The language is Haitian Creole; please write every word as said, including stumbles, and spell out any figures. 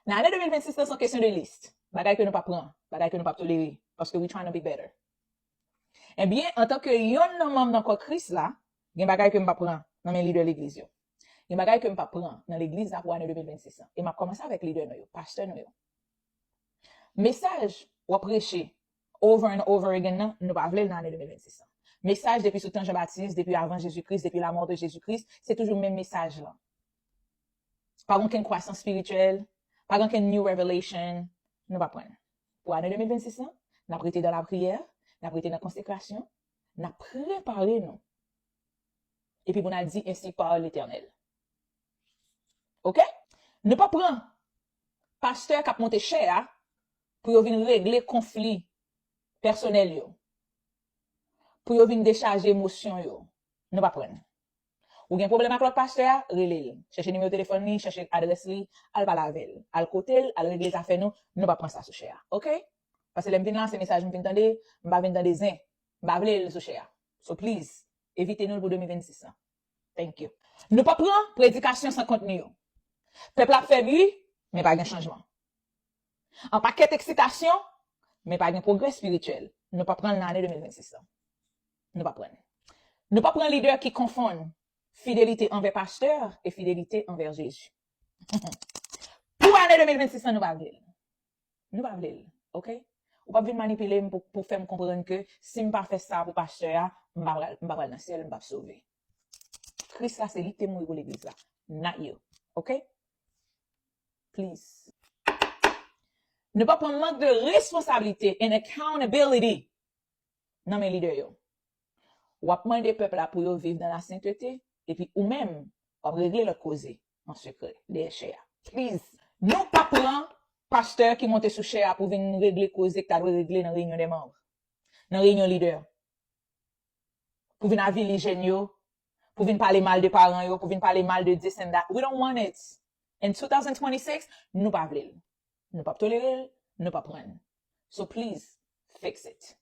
Nan ane de mil vennsis lan, se yon kesyon de lis. Bagay ke nou p ap pran, bagay ke nou p ap tolere, paske we trying to be better. Ebyen, antanke yonn nan manm nan kò Kris la, gen bagay ke m p ap pran nan men lidè legliz yo. Gen bagay ke m p ap pran nan legliz la pou ane de mil vennsis lan. E m ap kòmanse avèk lidè nou yo, pastè nou yo. Mesaj w ap preche over and over again nan, nou pa vle l nan ane de mil vennsis lan. Mesaj depi sou tan Jan Batis, depi avan Jezi Kris, depi lamò de Jezi Kris, se toujou menm mesaj lan. Pa gen okenn kwasans espirityèl, pa gen okenn new revelation, nou pa pran l. Pou ane de mil vennsis lan, n ap rete nan lapriyè, n ap rete nan konsekrasyon, n ap prepare nou. Epi pou n al di ensi pa Letènèl. Oke? Nou pa pran pastè k ap monte chè a pou yo vin regle konfli pèsonèl yo, pou yo vin dechaje emosyon yo. Nou pa pran l. Ou gen pwoblèm ak lòt pastè a, rele l. Chèche nimewo telefòn li, chèche adrès li, al pale avè l. Al kote l, al regle zafè nou, nou pa pran sa sou chè a. Oke? Paske lè m vin la, se mesaj m vin tande, m pa vin tande zen. M pa vle l sou chè a. So please, evite nou l pou de mil vennsis lan. Thank you. Nou pa pran predikasyon san kontni yo. Pèp la ap fèb, wi, men pa gen chanjman. An pakèt eksitasyon, men pa gen pwogrè espirityèl. Nou pa pran l nan ane de mil vennsis lan. Nou pa pran l. Nou pa pran lidè ki konfonn fidelite anvè pastè e fidelite anvè Jezi. Pou ane de mil vennsis lan, nou pa vle l. Nou pa vle l, oke? Ou p ap vin manipile m pou, pou fè m konprann ke si m pa fè sa pou pastè a, m pa pral, m pa pral nan syèl, m p ap sove. Kris la, se li ki te mouri pou legliz la, not you, oke? Please. Nou pa pran mank de responsablite and accountability nan men lidè yo. W ap mande pèp la pou yo viv nan lasentete, epi ou menm, w ap regle lòt koze an sekrè, dèyè chè a. Please. Nou pa pran pastè ki monte sou chè a pou vin regle koze k ta dwe regle nan reyinyon dè manm, nan reyinyon lidè. Pou vin avili jèn yo, pou vin pale mal de paran yo, pou vin pale mal de this and that. We don't want it. In two thousand twenty-six, nou pa vle l. Nou p ap tolere l, nou p ap pran l. So please, fix it.